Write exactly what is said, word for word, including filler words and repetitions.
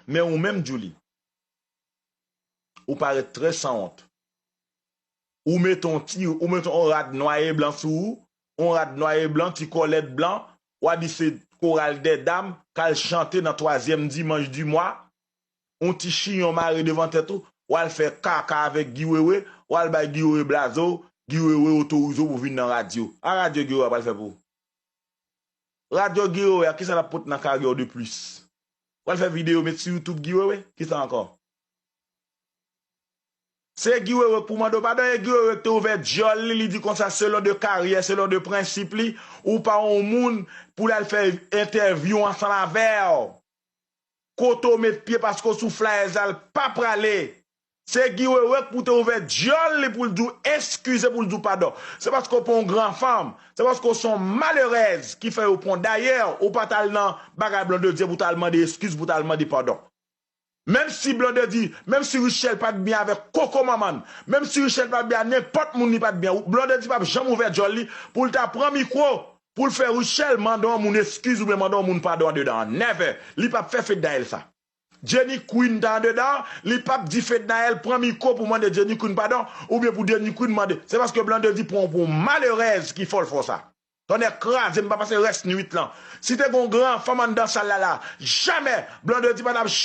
Men ou menm, Djouly, ou parèt trè sanwont. Ou met on ti, ou met on rad nwa e blan sou ou, on rad nwa e blan, ti kòlèt blan, w a di se koral dè dam k al chante nan twazyèm dimanch di mwa, on ti chiyon mare devan tèt ou, w al fè kaka avèk Guy Wewe, w al bay Guy Wewe blaze w, Guy Wewe otorize w pou vin nan radyo. A radyo Guy Wewe pral fè pou ou? Radyo Guy Wewe a, kisa l ap pote nan karyè w de plis? W al fè videyo met sou YouTube Guy Wewe? Kisa ankò? Se Guy Wewe k pou mande w padon, e Guy Wewe k te ouvè dyòl li, li di konsa selon de karyè, selon de prensip li, ou pa yon moun pou l al fè entèvyou ansanm avè w. Kote w met pye paske w sou flyers la, l pa prale. Se Guy Wewe k pou te ouvè dyòl li pou l di w eskize, pou l di w padon. Se paske w pa yon gran fanm. Se paske w se yon malerèz ki fè yo pran. Dayè, ou pa t al nan bagay Blondedy pou w t al mande eskiz, pou w t al mande padon. Menm si Blondedy, menm si Rutshelle pa t byen avèk koko manman l, menm si Rutshelle pa t byen ak nenpòt moun li pa t byen, Blondedy p ap janm ouvè dyòl li pou l ta pran mikwo, pou l fè Rutshelle mande yon moun eskiz oubyen mande yon moun padon andedan an. Never! Li p ap fè Fednaelle sa. Jenny Queen ta andedan, li p ap di Fednaelle pran mikwo pou mande Jenny Queen padon, oubyen pou Jenny Queen mande. Se paske Blondedy pran w pou yon malerèz ki fè w fè w sa. Tonnè kraze m, pa pase rès nwit lan. Si te gen yon gran fanm anndan sal la la, jamè Blondedy pa t ap